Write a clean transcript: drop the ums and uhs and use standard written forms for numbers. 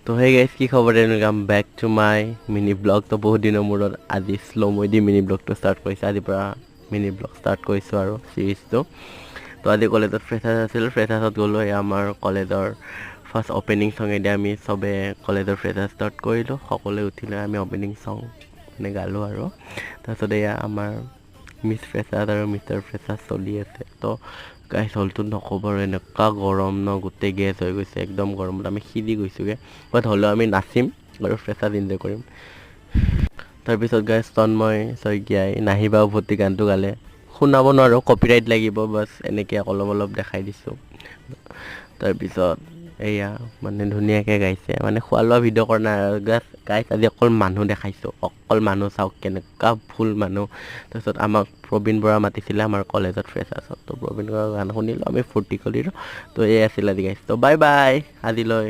তো hey guys, কি খবৰ? Welcome back to my mini vlog. তো বহুত দিনৰ মূৰত আজি শ্ল' দি মিনি ব্লগটো ষ্টাৰ্ট কৰিছোঁ। আজিৰ পৰা মিনি ব্লগ ষ্টাৰ্ট কৰিছোঁ আৰু চিৰিজটো। তো আজি কলেজত ফ্ৰেচাৰ্ছ আছিল, ফ্ৰেচাৰ্ছত গ'লোঁ। এয়া আমাৰ কলেজৰ ফাৰ্ষ্ট অ'পেনিং চঙেদি আমি চবে কলেজৰ ফ্ৰেচাৰ্ছ ষ্টাৰ্ট কৰিলোঁ। সকলোৱে উঠিলৈ আমি অ'পেনিং চং মানে গালোঁ আৰু তাৰপিছত এয়া আমাৰ মিছ ফ্ৰেচাৰ্ছ আৰু মিষ্টাৰ ফ্ৰেচাৰ্ছ চলি আছে। তো গাইজ, হলটোত নক'ব আৰু, এনেকুৱা গৰম ন, গোটেই গেছ হৈ গৈছে একদম। গৰমত আমি সিজি গৈছোঁগৈ, বাট হ'লেও আমি নাচিম আৰু ফ্ৰেচাৰ্ছ এনজয় কৰিম। তাৰপিছত গাইজ, তন্ময় শইকীয়াই "নাহিবা উভতি" গানটো গালে। শুনাব নোৱাৰোঁ, কপিৰাইট লাগিব, বাছ এনেকৈ অলপ অলপ দেখাই দিছোঁ। তাৰপিছত এয়া মানে ধুনীয়াকৈ গাইছে। মানে খোৱা লোৱা ভিডিঅ' কৰা নাই আৰু গাইজ, আজি অকল মানুহ দেখাইছোঁ। অকল মানুহ চাওক, কেনেকুৱা ফুল মানুহ। তাৰপিছত আমাক প্ৰবীণ বৰা মাতিছিলে আমাৰ কলেজত ফ্ৰেচাৰ্ছত। তো প্ৰবীণ বৰাৰ গান শুনিলোঁ আমি, ফূৰ্তি কৰিলোঁ। তো এই আছিল আজি গাইজ। তো বাই বাই আজিলৈ।